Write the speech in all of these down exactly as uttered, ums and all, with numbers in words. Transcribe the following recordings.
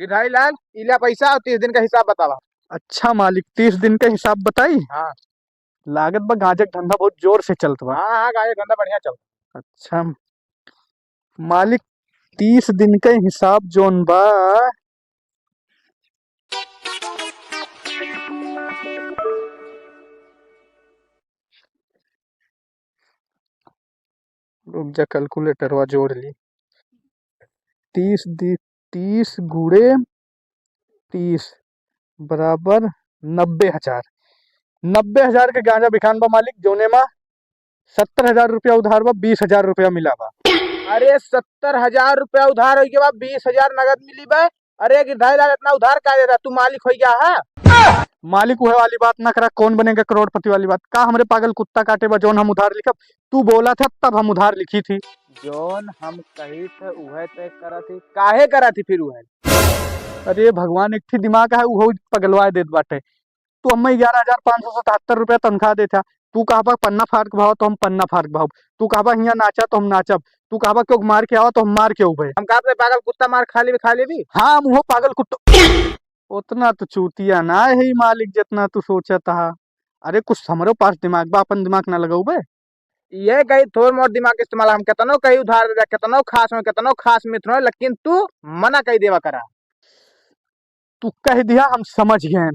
गिरधारी लाल, ई ला पैसा और तीस दिन का हिसाब बतावा। अच्छा मालिक, तीस दिन का हिसाब बताई? हाँ। लागत बा गांजा के धंधा बहुत जोर से चलत बा। हाँ, हाँ, गांजा के धंधा बढ़िया चलत। अच्छा मालिक, तीस दिन के हिसाब जोन बा, रुक जा, कैलकुलेटरवा जोड़ ली। तीस दि-, तीस गुणे तीस बराबर नब्बे हजार। नब्बे हजार के गांजा बिकान बा मालिक, जौने मा सत्तर हजार रुपया उधार बा, बीस हजार रुपया मिला बा। अरे, सत्तर हजार रुपया उधार होई के बा, बीस हजार नगद मिली बा। अरे गिरधारी लाल, इतना उधार का देता, तू मालिक होई गया है? मालिक उहे वाली बात ना करा, कौन बनेगा करोड़पति वाली बात। का हमरे पागल कुत्ता काटे बा जौन हम उधार लिखब? तू बोला था तब हम उधार लिखी थी। जौन हम कही थे उहे तय करा थी, काहे करा थी फिर उहे? अरे भगवान, एक ठी दिमाग है, उहो पगलवाए देत बाटे। तू हमें ग्यारह हजार पाँच सौ सतहत्तर रुपया तनख्वाह देत है, तू कहबा पन्ना फाड़ के भाव तो हम पन्ना फाड़ के भाव, तू कहबा हियाँ नाचा तो हम नाचब, तू कहबा क्यों मार के आवा तो हम मार के उबे। हम कहत रहे पागल कुत्ता मार खा लेबी, खा लेबी। हाँ, हम उहो पागल कुत्ता। उतना तो चूतिया ना है मालिक, जितना तू सोचत हा। अरे कुछ हमरो पास दिमाग बा, अपन दिमाग ना लगौबे। ये कही थोर मोर दिमाग के इस्तेमाल, हम केतनो कही उधार दे दे, केतनो खास हो, केतनो खास मित्र हो, लेकिन तू मना कही देवा करा। तू कह दिया, हम समझ गए।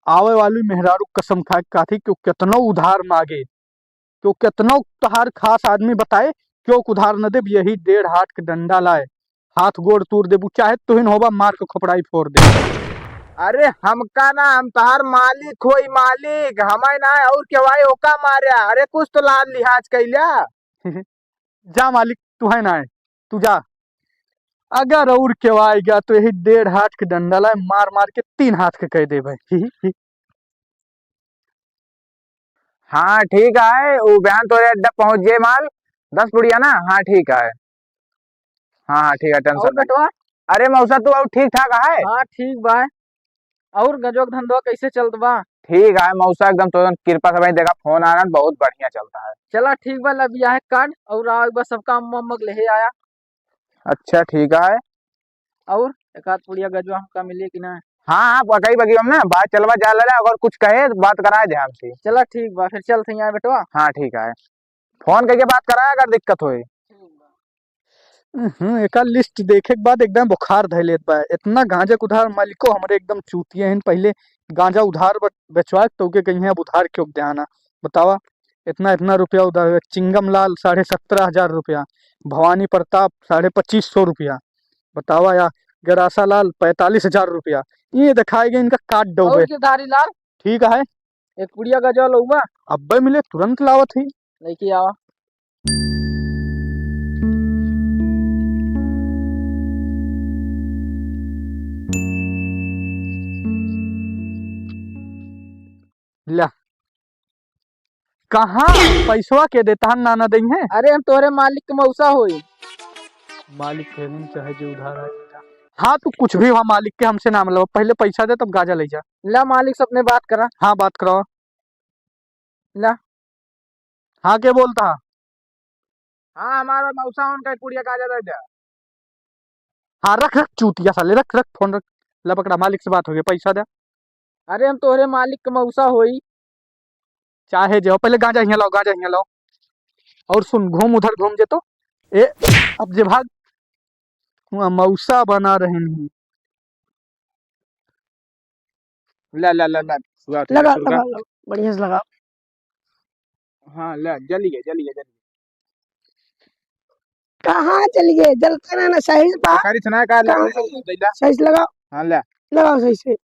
आवे वाली मेहरारू कसम खाए के काथी, क्यों केतनो उधार मांगे, क्यों केतनो तहार खास आदमी बताए, क्यों उधार न देब, यही डेढ़ हाथ के डंडा लाए, हाथ गोड़ तोड़ देबू, चाहे तुहिन होबा मार के खोपड़ाई फोड़ दे। अरे हमका ना, हम तहार मालिक होई मालिक, हमें ना और केवाई ओका मार्या। अरे कुछ तो लाज लिहाज कैल्या। जा मालिक, तू है ना है, तू जा। अगर और केवाई गया तो यही डेढ़ हाथ के डंडा लाए, मार मार के तीन हाथ के कह दे भाई। हाँ ठीक है, वो बयान तोरे अड्डा पहुंच गए माल, दस पुड़िया ना। हाँ ठीक है, हाँ हाँ ठीक है, टेंशन और नहीं। बेटवा? अरे मौसा, तू और ठीक ठाक है? हाँ ठीक बा। और गजवा के धंधवा कैसे चलत बा? ठीक है मौसा, एकदम तो कृपा से भाई, देखा फोन आ रहा है, बहुत बढ़िया चलता है। चला ठीक बा, ला बियाह कार्ड और आ एक बार सब काम वाम लेहे आया। अच्छा ठीक है। और एक आध पुड़िया गजवा हमका मिले कि ना? हाँ हाँ, पकई बगी हम ना, बात चलवा जा ले, अगर कुछ कहे तो बात कराए दे हमसे। चला ठीक बा, फिर चलत हैं यहाँ बेटवा। हाँ ठीक है, फोन करके बात कराए अगर दिक्कत होए। हम्म, एका लिस्ट देखे के बाद एकदम बुखार धै लेत बा। इतना गांजा के उधार मालिको हमरे एकदम चूतिए हैं। पहले गांजा उधार ब-, बेचवा के तो के कहीं अब उधार क्यों देना? बतावा, इतना इतना रुपया उधार है। चिंगम लाल साढ़े सत्रह हजार रुपया, भवानी प्रताप साढ़े पच्चीस सौ रुपया, बतावा या गरासा लाल पैंतालीस हजार रुपया। ये दिखाए गए इनका काट दो और बे। गिरधारी लाल? ठीक है। एक पुड़िया गजवा लउबा? अब्बे मिले, तुरंत लावत ही। लेके आवा। ला। कहाँ? पैसवा के देता हम, ना ना देंगे। अरे हम तोहरे मालिक के मौसा होई। मालिक के नहीं चाहे जो उधार है। हाँ, तू कुछ भी हो मालिक के, हमसे ना मतलब, पहले पैसा दे तब गांजा ले जा। ला मालिक से अपने बात करा। हाँ, बात कराओ। ला। हाँ, के बोलता? हाँ, हमारा मौसा उनका पुड़िया गांजा दे दे। हाँ, रख, रख, चूतिया साले, रख, रख, फोन रख। ला पकड़ा, मालिक से बात हो गई, पैसा दे। अरे, हम तोहरे मालिक के मौसा होई। चाहे जे हो, पहले गांजा हियां लाओ, गांजा हियां लाओ। और सुन, घूम उधर घूम जे तो। ए, अब जे भाग, वहाँ मौसा बना रहे हैं। ला, ला, ला, ला, सुगा, लगा, सुगा। लगा, लगा, बढ़िया से लगा। हाँ, ला, जल गया, जल गया, जल गया। कहाँ चल गए? जलते ना, ना, सही से पा-, कारी सुना का, ला, कहाँ? ला, ला, ला। सही से लगाओ। हाँ, ला। लगाओ सही से।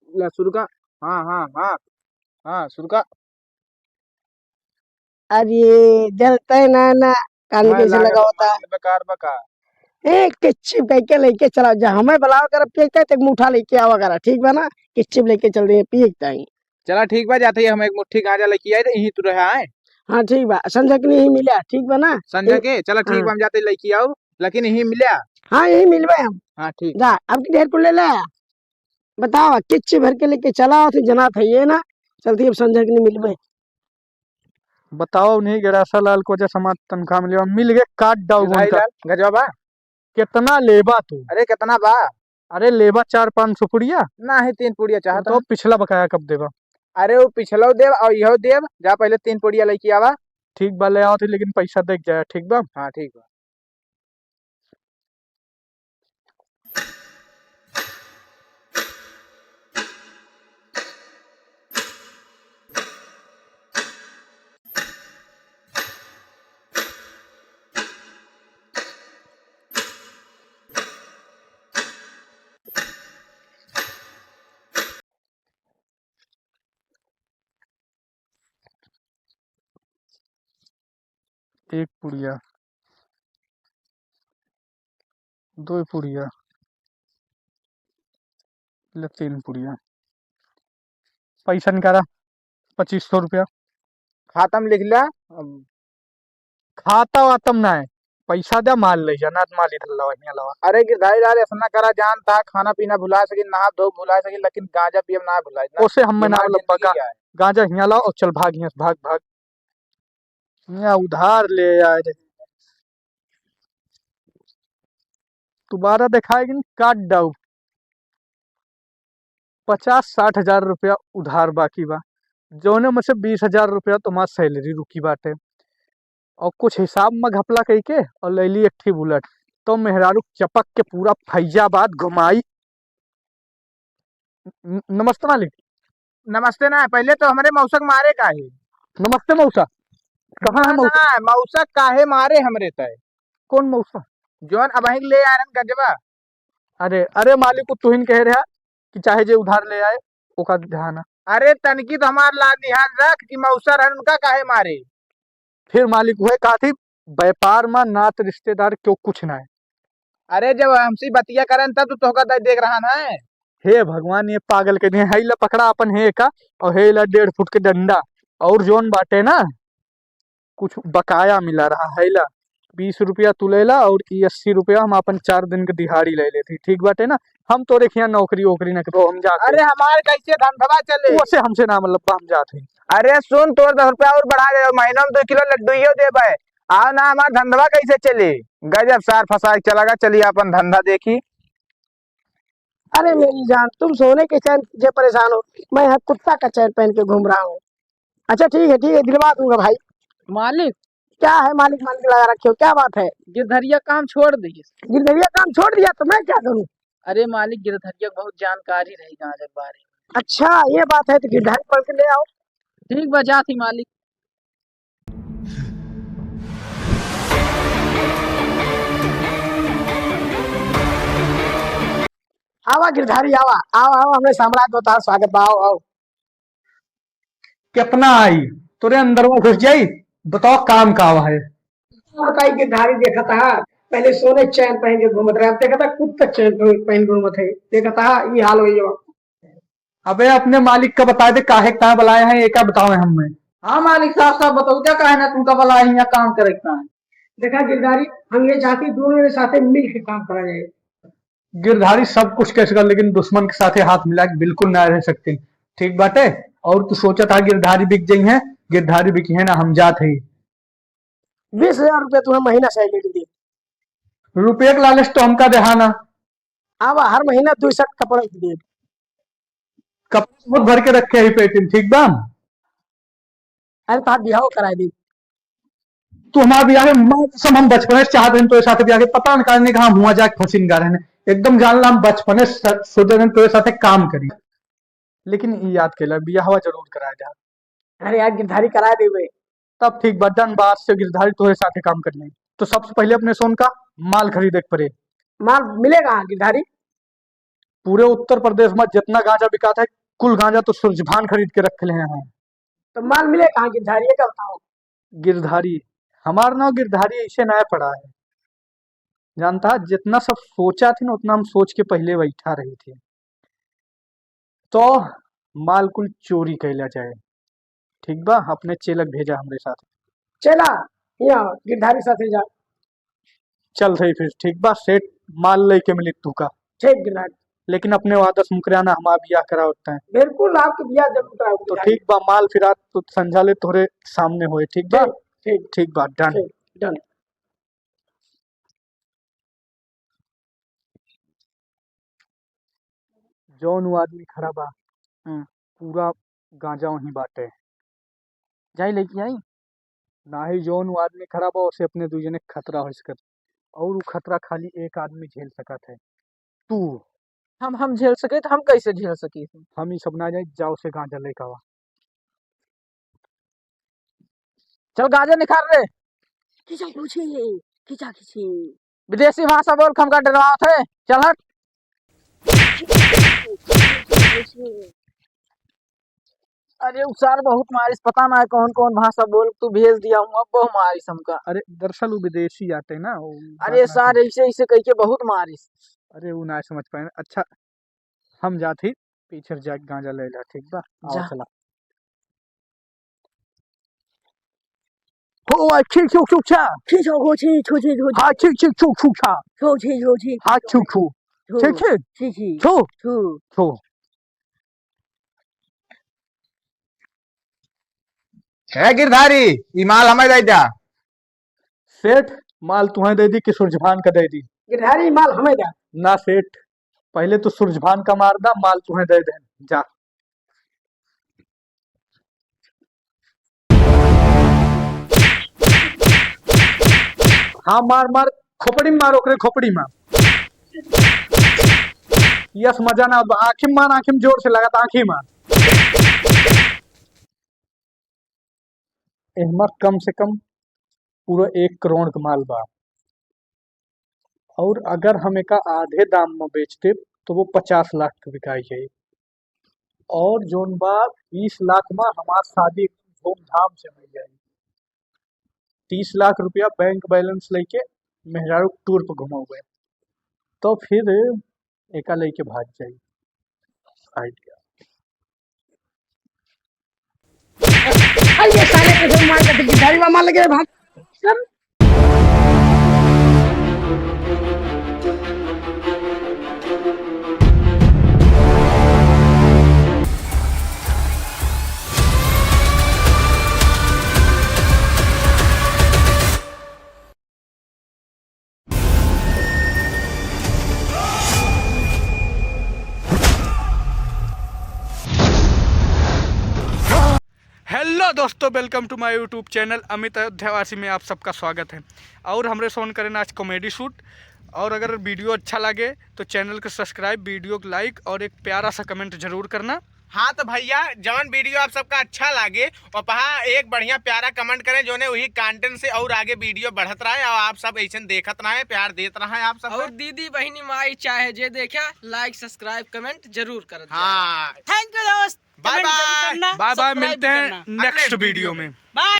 ला, सुरका। हाँ, हाँ, हाँ। हाँ, सुरका। अरे, जलते ना, ना, कान हाँ, कैसे लागत लगा होता? माल बेकार बा का? ए, किच्चिप कह के लेके चला जा, हमें बुलावा कर, पिए के ते मुठा लेके आवा करा, ठीक बा ना? किच्चिप लेके चल दे, पिए के ताई। चला ठीक बा, जाते ही हम एक मुट्ठी गांजा लेके आए, यहीं तू रहा है। हाँ, ठीक बा, संझा के नहीं मिला, ठीक बा ना? संझा ए, के? चला ठीक हाँ। बा, हम जाते ही लेके आओ, लेकिन यहीं मिला। हाँ, यहीं मिलबे हम। हाँ, ठीक। जा, अब की ढेर कुल ले ले। बतावा, किच्ची भर के लेके चला, तो जना था ये ना, चलती अब संझा के नहीं मिलबे। बताओ, उन्हीं गरासा लाल को वजह से हमार तनख्वाह मिले, मिल गए, काट डाउ गिरधारी उनका। लाल, गजवा बा? केतना लेबा तू? अरे, केतना बा? अरे, लेबा चार पाँच सौ पुड़िया? नाही, तीन पुड़िया चाहत तो हन। पिछला बकाया कब देबा? अरे, वो पिछलो देब और इहो देब। जा, पहिले तीन पुड़िया लइके आवा। ठीक बा, ले आवत ही, लेकिन पैसा देख जाया, ठीक बा? हाँ, ठीक बा। एक पुड़िया, दो पुड़िया, ले तीन पुड़िया। पैसा निकाला, पच्चीस सौ रुपया। खाता में लिख ला। अब खाता वातम ना है, पैसा दे, माल ले जा, ना तो माल इधर लावा, हियाँ लावा। अरे गिरधारी लाल, ऐसा ना करा, जानता है, खाना पीना भुला सकिन, नहा धो भुला सकिन, लेकिन गांजा पियब ना भुलाई ना। ओसे हम ये ना हमार लब्बा जिंदगी का, है। गांजा हियाँ लाओ और चल भाग हियाँ से, भाग, भाग। हियाँ उधार ले आए रे। दोबारा देखाए कि काट डाउ। पचास साठ हजार रुपया उधार बाकी बा, जौने में से बीस हजार रुपया तुम्हार सैलरी रुकी बाटे, और कुछ हिसाब में घपला कइके और ले ली एक ठी बुलेट। तो मेहरारू चपक के पूरा फैजाबाद घुमाई। न-, नमस्ते मालिक। नमस्ते ना, पहिले तो हमरे मौसा के मारे काहे? नमस्ते मौसा, कहाँ है ना, मौसा? ना, मौसा काहे मारे हमरे तय? कौन मौसा? जौन अबहिं ले आ रहन गंजवा। अरे, अरे मालिक, उ तुहिन कहे रहा कि चाहे जे उधार ले आए, ओका ध्यान है। अरे तनकी तो हमार लाज लिहाज रख कि मौसा रहन, उनका काहे मारे? फिर मालिक उहे कहा थी, व्यापार में नात रिश्तेदार क्यों कुछ ना है। अरे जब हमसे बतिया करन तब तो तोहका दे देख रहा ना। हे भगवान, ये पागल के दिए, हे ला पकड़ा अपन हे का, और हे ला डेढ़ फुट के डंडा, और जौन बाटे ना, कुछ बकाया मिला रहा है ला, बीस रुपया तू ले ला और ई अस्सी रुपया हम अपन चार दिन के दिहाड़ी ले लेती, ठीक बाटे ना? हम तोरे खियाँ नौकरी वोकरी ना करो, हम जाते। अरे हमार कैसे धंधवा चले? ओसे हमसे ना मतलब बा, हम जाते। अरे सुन, तोर दस रुपया और बढ़ा दे, महीना में दो किलो लड्डू यो देबे। आओ ना, हमार धंधवा कैसे चले? गजब सार फंसा के चला गा, चलिए अपन धंधा देखी। अरे मेरी जान, तुम सोने के चैन से परेशान हो, मैं यहाँ कुत्ता का चैन पहन के घूम रहा हूँ। अच्छा ठीक है, ठीक है, दिलवा दूंगा भाई। मालिक। क्या है मालिक, मालिक लगा रखे हो, क्या बात है? गिरधरिया काम छोड़ दिए। गिरधरिया काम छोड़ दिया तो मैं क्या करूँ? अरे मालिक, गिरधरिया बहुत जानकारी रही गांजा के बारे में। अच्छा, ये बात है, तो गिरधारी पकड़ के ले आओ। ठीक बा, जात ही मालिक। आवा गिरधारी, आवा, आवा, आवा, हमरे साम्राज्य में तोहार स्वागत बा, आओ, आओ। कितना आई? तोरे अंदरवा घुस जाई, बताओ काम का है? बताई गिरधारी, देखा था पहले सोने चैन पहन के घूमत रहे, अब देखा था कुत्ता चैन पहन घूमत है, देखा था ये हाल हो गया। अबे अपने मालिक का बताए दे, काहे का बुलाए हैं, एका बतावे हमें। हाँ मालिक साहब, साहब बताओ, क्या काहे ना तुमका बुलाए हैं, यहाँ काम करे का है? देखा गिरधारी, हम ये चाहती दोनों के साथे मिल के काम करा जाए। गिरधारी सब कुछ कह सका, लेकिन दुश्मन के साथे हाथ मिला के बिल्कुल ना रह सकते। ठीक बाटे, और तू सोचा था गिरधारी बिक जाई है, गिरधारी बिकी है ना, हम जात है। बीस हजार रुपया तुम्हें महीना सैलरी दे। रुपये के लालच तो हमका देहा ना। आवा, हर महीना दो सेट कपड़ा दे। कपड़ा बहुत भर के रखे ही पेटी में, ठीक बा? अरे, तोहार बियाह कराए दे। तू हमार बियाह के, माँ कसम, हम बचपने से चाहत रहन तोरे साथे बियाह के, पता न काहे कहाँ हुआ जाके फंसिन गा रहन। एकदम जान ला, हम बचपने से सोचे रहन तोरे साथे काम करी। लेकिन ई याद कैला, बियाहवा जरूर कराए दे। अरे यार, गिरधारी कराए देबे। तब ठीक बा, done बा, आज से गिरधारी तोरे साथे काम करी। तो सबसे पहले अपने सोन का माल खरीदे के पड़े। माल मिलेगा गिरधारी? पूरे उत्तर प्रदेश में जितना गांजा बिकात है, कुल गांजा तो सूरज भान खरीद के रख ले हैं। तो माल मिले कहाँ गिरधारी, ये का बताओ? गिरधारी, हमार नाम गिरधारी ऐसे नया पड़ा है, जानता है, जितना सब सोचा थी ना, उतना हम सोच के पहले बैठा रही थी। तो माल कुल चोरी कैला जाए, ठीक बा? अपने चेलक भेजा हमरे साथ। चला, यहाँ गिरधारी साथे जा। चल रही फिर, ठीक बा? सेठ माल लेके मिली तू का। ठीक गिरधारी। लेकिन अपने वादा से मुकरिया ना, हमार बियाह करा उठता है। बिल्कुल, आपके बियाह जरूर कराओ तो गिरधारी। ठीक बा, माल फिर आज तो संझा ले तोरे सामने होए, ठीक बा? ठीक, ठीक। ठीक बा, done। ठीक, done। जौन वो आदमी खड़ा बा, हाँ। पूरा गांजा वहीं बाटे। जाई लेके आई? नाही, जौन वो आदमी खड़ा बा, ओसे अपने दुइ जने के खतरा होइ सकत। और वो खतरा खाली एक आदमी झेल सकत है, तू। हम, हम झेल सके तो हम कैसे झेल सकी? हम ई सब ना जाई, जाओ से गांजा लेके आवा। चल गांजा निकाल रे। खींचा खींची, खींचा खींची। विदेशी भाषा बोल के हमका डरवावत है। चल हट। अरे उ सार बहुत मारिस, पता ना है कौन कौन भाषा बोल तू भेज दिया हुआ, बहुत मारिस हमका। अरे दरअसल उ विदेशी आते ना, उ अरे बात ना सार समझ। ऐसे ऐसे कह के बहुत मारिस। अरे उ ना समझ पाए। अच्छा हम जात ही पीछे जाके गांजा ले ला, ठीक बा? आओ जा। चला। हो आ खी खू खू खा। खी छो खो छी छो छी छो छी। हा खी खी खू खू खा। छो छी छो छी। हा खू खू। छो। खी खी। छी छी। छो। छो। छो। ए गिरधारी, ई माल हमें दे जा। सेठ, माल तुहें दे दी कि सूरजभान का दे दी? गिरधारी, माल हमें दे। ना सेठ, पहले तो सूरजभान का मार दा, माल तुहें दे दे। जा। हाँ, मार, मार, खोपड़ी में मार, ओकरे खोपड़ी में। यस, मजा ना, आँखी में मार, आँखी में जोर से लगा, आँखी में मार। एहमा कम से कम पूरा एक करोड़ के माल बा। और अगर हम एका आधे दाम में बेच देब, तो वो पचास लाख के बिकाई है। और जौन बा, बीस लाख में हमार शादी एकदम धूमधाम से हो जाई। तीस लाख रुपया बैंक बैलेंस लेके मेहरारू टूर पर घुमावे, तो फिर एका लेके भाग जाई। आइडिया। अरे ये साले के घर मार के दिल्ली गाड़ी में मार लगे भाग। हेलो दोस्तों, welcome to my YouTube channel अमित अयोध्यावासी में आप सबका स्वागत है। और हमरे सोन करें आज comedy shoot। और अगर video अच्छा लगे तो channel को subscribe, video को like और एक प्यारा सा comment जरूर करना। हाँ तो भैया, जौन video आप सबका अच्छा लागे, ओपहा एक बढ़िया प्यारा comment करें, जोने वही content से और आगे video बढ़त रहे और आप सब ऐसन देखत रहे, प्यार देत रहे आप सब। और दीदी, बहिनी, माई, चाहे जे देखे, like, subscribe, comment जरूर करत जाए। हाँ। Thank you दोस्त। Bye comment जरूर bye। करना, bye bye, subscribe मिलते हैं करना। Next video में। Bye।